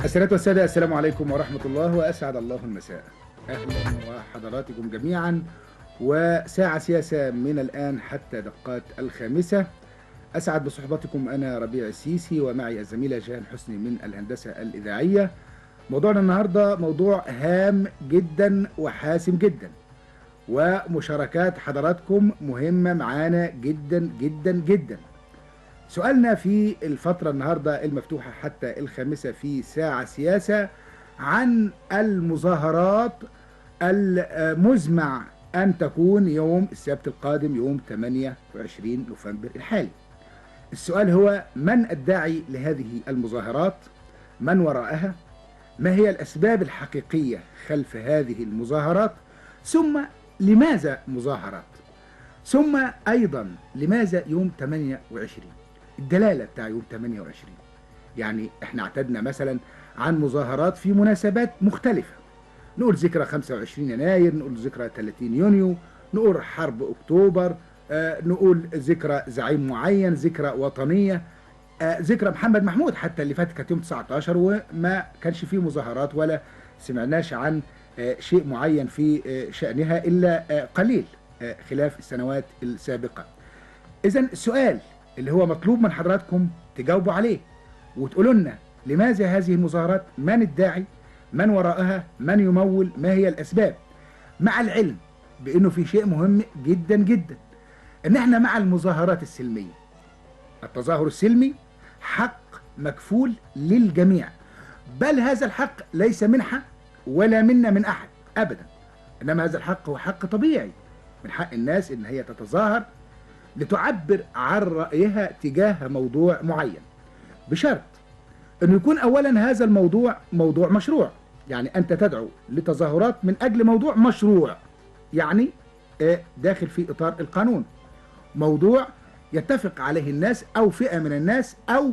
السيدات والسادة، السلام عليكم ورحمة الله، وأسعد الله المساء. أهلا وحضراتكم جميعا، وساعة سياسة من الآن حتى دقات الخامسة. أسعد بصحبتكم أنا ربيع السيسي، ومعي الزميلة جيهان حسني من الهندسة الإذاعية. موضوعنا النهاردة موضوع هام جدا وحاسم جدا، ومشاركات حضراتكم مهمة معانا جدا جدا جدا. سؤالنا في الفترة النهاردة المفتوحة حتى الخامسة في ساعة سياسة عن المظاهرات المزمع أن تكون يوم السبت القادم يوم 28 نوفمبر الحالي. السؤال هو: من الداعي لهذه المظاهرات؟ من وراءها؟ ما هي الأسباب الحقيقية خلف هذه المظاهرات؟ ثم لماذا مظاهرات؟ ثم أيضا لماذا يوم 28؟ الدلالة بتاع يوم 28، يعني احنا اعتدنا مثلا عن مظاهرات في مناسبات مختلفة، نقول ذكرى 25 يناير، نقول ذكرى 30 يونيو، نقول حرب أكتوبر، نقول ذكرى زعيم معين، ذكرى وطنية، ذكرى محمد محمود حتى اللي فاتت كانت يوم 19 وما كانش فيه مظاهرات ولا سمعناش عن شيء معين في شأنها إلا قليل خلاف السنوات السابقة. إذن السؤال اللي هو مطلوب من حضراتكم تجاوبوا عليه وتقولوا لنا: لماذا هذه المظاهرات؟ من الداعي؟ من وراءها؟ من يمول؟ ما هي الأسباب؟ مع العلم بأنه في شيء مهم جدا جدا، إن احنا مع المظاهرات السلمية. التظاهر السلمي حق مكفول للجميع، بل هذا الحق ليس منحة ولا منا من أحد أبدا، إنما هذا الحق هو حق طبيعي، من حق الناس إن هي تتظاهر لتعبر عن رأيها تجاه موضوع معين، بشرط أنه يكون أولا هذا الموضوع موضوع مشروع. يعني أنت تدعو لتظاهرات من أجل موضوع مشروع، يعني داخل في إطار القانون، موضوع يتفق عليه الناس أو فئة من الناس أو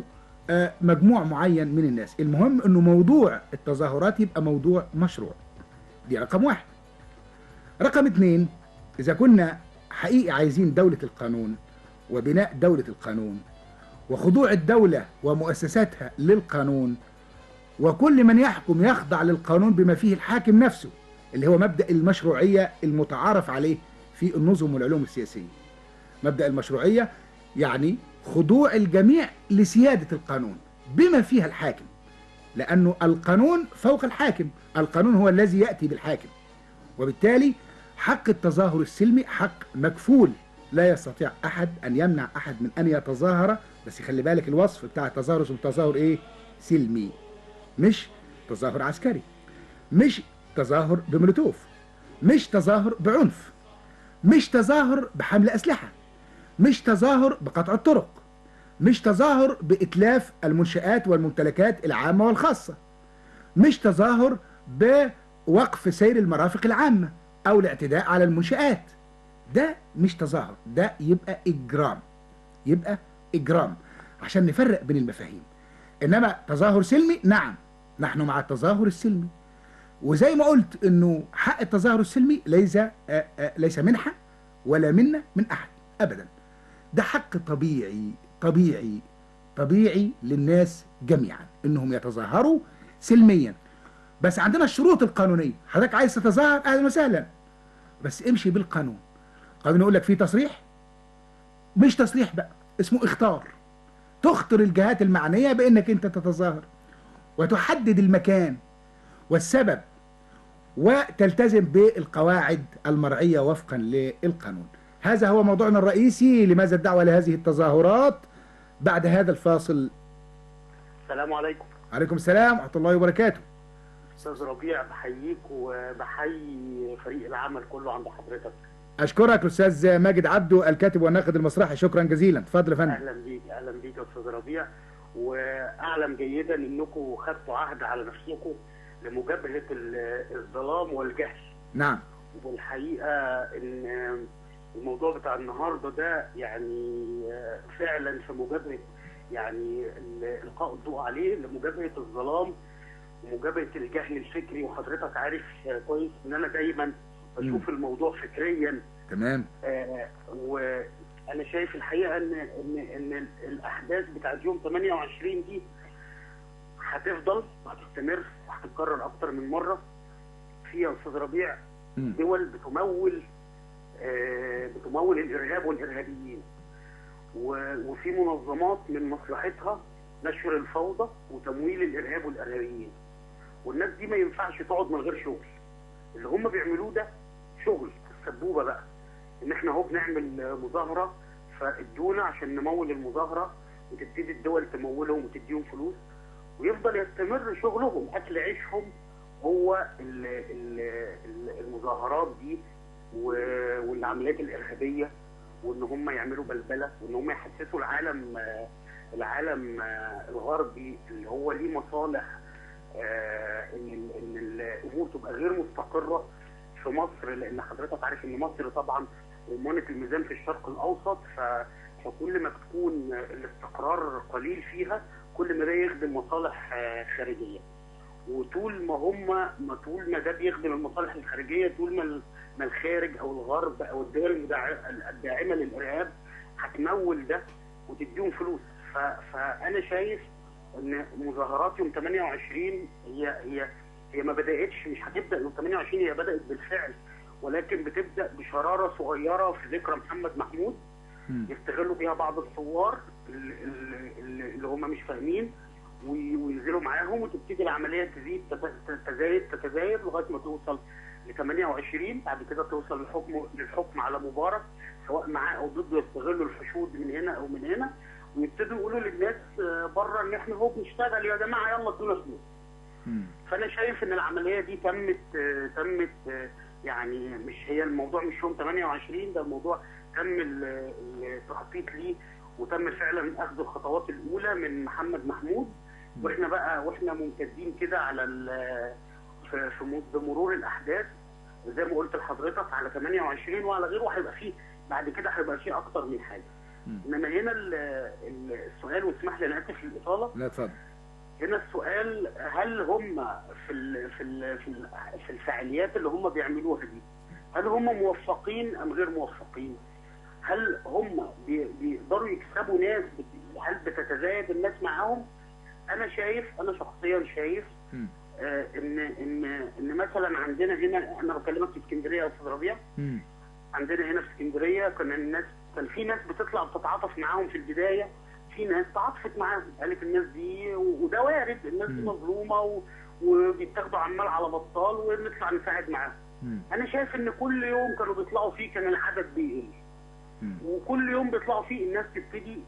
مجموع معين من الناس. المهم أنه موضوع التظاهرات يبقى موضوع مشروع. دي رقم واحد. رقم اتنين، إذا كنا حقيقي عايزين دولة القانون وبناء دولة القانون وخضوع الدولة ومؤسساتها للقانون، وكل من يحكم يخضع للقانون بما فيه الحاكم نفسه، اللي هو مبدأ المشروعية المتعارف عليه في النظم والعلوم السياسية. مبدأ المشروعية يعني خضوع الجميع لسيادة القانون بما فيها الحاكم، لأنه القانون فوق الحاكم، القانون هو الذي يأتي بالحاكم، وبالتالي حق التظاهر السلمي حق مكفول، لا يستطيع أحد أن يمنع أحد من أن يتظاهر. بس خلي بالك الوصف بتاع التظاهر اسمه تظاهر إيه؟ سلمي، مش تظاهر عسكري، مش تظاهر بمولوتوف، مش تظاهر بعنف، مش تظاهر بحمل أسلحة، مش تظاهر بقطع الطرق، مش تظاهر بإتلاف المنشآت والممتلكات العامة والخاصة، مش تظاهر بوقف سير المرافق العامة أو الاعتداء على المنشآت. ده مش تظاهر، ده يبقى إجرام، يبقى إجرام، عشان نفرق بين المفاهيم. إنما تظاهر سلمي، نعم نحن مع التظاهر السلمي، وزي ما قلت إنه حق التظاهر السلمي ليس منحة ولا منة من أحد أبدا، ده حق طبيعي طبيعي طبيعي للناس جميعا إنهم يتظاهروا سلميا. بس عندنا الشروط القانونية. حضرتك عايز تتظاهر، أهلا وسهلا، بس امشي بالقانون. القانون يقول لك فيه تصريح، مش تصريح بقى، اسمه اخطار. تخطر الجهات المعنية بأنك أنت تتظاهر، وتحدد المكان والسبب، وتلتزم بالقواعد المرعية وفقا للقانون. هذا هو موضوعنا الرئيسي، لماذا الدعوة لهذه التظاهرات؟ بعد هذا الفاصل. السلام عليكم. عليكم السلام ورحمة الله وبركاته. أستاذ ربيع، بحييك وبحيي فريق العمل كله عند حضرتك. أشكرك الأستاذ ماجد عبده الكاتب والناقد المسرحي، شكرا جزيلا. اتفضل يا فندم. أهلا بيك، أهلا بيك يا أستاذ ربيع، وأعلم جيدا إنكم خدتوا عهد على نفسكم لمجابهة الظلام والجهل. نعم. والحقيقة إن الموضوع بتاع النهارده ده يعني فعلا في مجابهة، يعني إلقاء الضوء عليه لمجابهة الظلام ومجابهة الجهل الفكري. وحضرتك عارف كويس إن أنا دايما بشوف الموضوع فكريا. تمام. وأنا شايف الحقيقة إن الأحداث بتاعت يوم 28 دي هتفضل وهتستمر وهتتكرر اكتر من مرة. في يا استاذ ربيع دول بتمول الارهاب والارهابيين، وفي منظمات من مصلحتها نشر الفوضى وتمويل الارهاب والارهابيين، والناس دي ما ينفعش تقعد من غير شغل. اللي هم بيعملوه ده شغل السبوبه بقى، ان احنا اهو بنعمل مظاهره فادونا عشان نمول المظاهرة، وتبتدي الدول تمولهم وتديهم فلوس، ويفضل يستمر شغلهم. اكل عيشهم هو المظاهرات دي والعمليات الارهابية، وان هم يعملوا بلبلة، وان هم يحسسوا العالم الغربي اللي هو ليه مصالح ان الامور تبقى غير مستقره في مصر، لان حضرتك عارف ان مصر طبعا رمانه الميزان في الشرق الاوسط، فكل ما بتكون الاستقرار قليل فيها كل ما ده يخدم مصالح خارجية. وطول ما هم ما طول ما ده بيخدم المصالح الخارجية، طول ما الخارج او الغرب او الدول الداعمة للارهاب هتمول ده وتديهم فلوس. فانا شايف ان مظاهرات يوم 28 هي ما بداتش، مش هتبدا يوم 28، هي بدات بالفعل، ولكن بتبدا بشراره صغيرة في ذكرى محمد محمود يستغلوا بيها بعض الثوار اللي هم مش فاهمين وينزلوا معاهم، وتبتدي العملية تزيد تتزايد تتزايد لغاية ما توصل ل 28، بعد كده توصل للحكم على مبارك سواء معاه او ضده، يستغلوا الحشود من هنا او من هنا، ويبتدوا يقولوا للناس بره ان احنا هو بنشتغل يا جماعة يلا ادونا فلوس. فانا شايف ان العملية دي تمت يعني مش هي الموضوع مش يوم 28، ده الموضوع تم التخطيط ليه وتم فعلا اخذ الخطوات الاولى من محمد محمود، واحنا بقى واحنا ممتدين كده على في بمرور الاحداث زي ما قلت لحضرتك على 28 وعلى غيره، وهيبقى فيه بعد كده هيبقى فيه اكتر من حاجة. انما هنا السؤال، واسمح لي انا اسف للاطاله. لا اتفضل. هنا السؤال، هل هم في ال في ال في الفعاليات اللي هم بيعملوها دي هل هم موفقين ام غير موفقين؟ هل هم بيقدروا يكسبوا ناس؟ هل بتتزايد الناس معاهم؟ انا شايف، انا شخصيا شايف ان ان ان مثلا عندنا هنا، انا بكلمك في اسكندرية يا استاذ ربيع، عندنا هنا في اسكندرية كان في ناس بتطلع بتتعاطف معاهم في البداية، في ناس تعاطفت معاهم قالت الناس دي، وده وارد، الناس دي مظلومة وبيتاخدوا عمال على بطال ونطلع نساعد معاهم. انا شايف ان كل يوم كانوا بيطلعوا فيه كان العدد بيقل، وكل يوم بيطلعوا فيه الناس تبتدي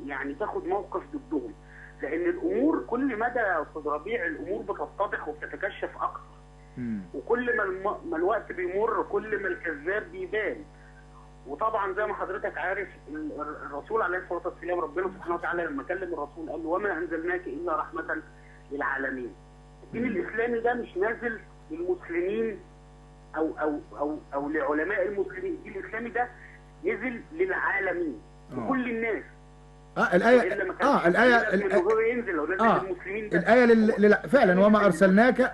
يعني تاخد موقف ضدهم، لان الامور كل مدى يا استاذ ربيع الامور بتتضح وبتتكشف اكتر، وكل ما الوقت بيمر كل ما الكذاب بيبان. وطبعا زي ما حضرتك عارف الرسول عليه الصلاة والسلام، ربنا سبحانه وتعالى لما كلم الرسول قال له وما انزلناك الا رحمه للعالمين. الدين الاسلامي ده مش نازل للمسلمين او او او او لعلماء المسلمين، الدين الاسلامي ده نزل للعالمين، لكل الناس. الايه الايه الايه فعلا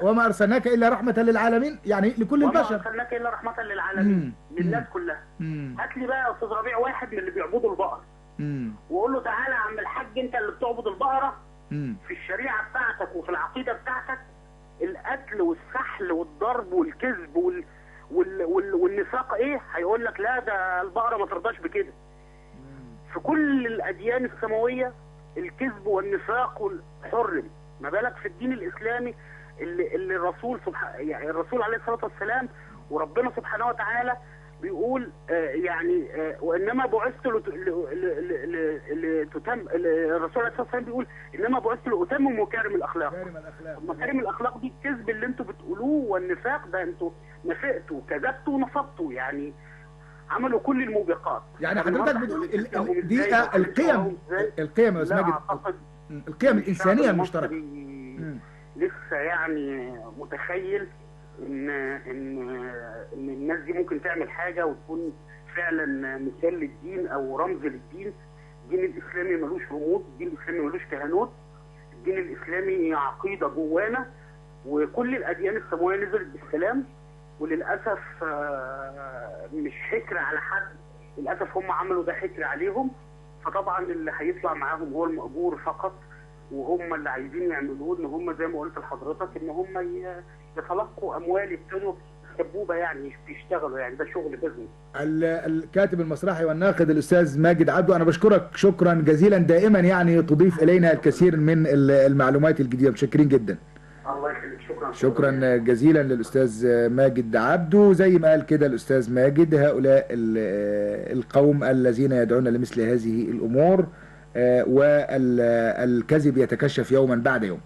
وما ارسلناك الا رحمه للعالمين، يعني لكل البشر. وما ارسلناك الا رحمه للعالمين، للناس كلها. هات لي بقى يا استاذ ربيع واحد من اللي بيعبدوا البقر وقول له تعالى يا عم الحاج انت اللي بتعبد البقرة في الشريعة بتاعتك وفي العقيدة بتاعتك القتل والسحل والضرب والكذب والنفاق ايه؟ هيقول لك لا ده البقرة ما ترضاش بكده. في كل الأديان السماوية الكذب والنفاق حرم، ما بالك في الدين الإسلامي اللي الرسول يعني الرسول عليه الصلاة والسلام وربنا سبحانه وتعالى بيقول يعني وإنما بعثت لتتم، الرسول عليه الصلاة والسلام بيقول إنما بعثت لأتمم مكارم الأخلاق. مكارم الأخلاق دي الكذب اللي أنتوا بتقولوه والنفاق ده، أنتوا نفقتوا كذبتوا ونفقتوا، يعني عملوا كل الموبقات. يعني حضرتك بتقول دي القيم يا استاذ ماجد، القيم الانسانية المشتركة. لسه يعني متخيل ان ان ان الناس دي ممكن تعمل حاجة وتكون فعلا مثال للدين او رمز للدين. الدين الاسلامي ملوش رموز، الدين الاسلامي ملوش كهنوت، الدين الاسلامي عقيدة جوانا، وكل الاديان السماوية نزلت بالسلام، وللاسف مش حكر على حد، للاسف هم عملوا ده حكر عليهم. فطبعا اللي هيطلع معاهم هو المأجور فقط، وهم اللي عايزين يعملوه ان هم زي ما قلت لحضرتك ان هم يتلقوا اموال، يبتدوا سبوبه يعني يشتغلوا، يعني ده شغل business. الكاتب المسرحي والناقد الاستاذ ماجد عبده، انا بشكرك شكرا جزيلا، دائما يعني تضيف الينا الكثير من المعلومات الجديدة، متشكرين جدا. الله يخليك، شكرا. شكرا جزيلا للاستاذ ماجد عبده. زي ما قال كده الاستاذ ماجد، هؤلاء القوم الذين يدعون لمثل هذه الامور، والكذب يتكشف يوما بعد يوم.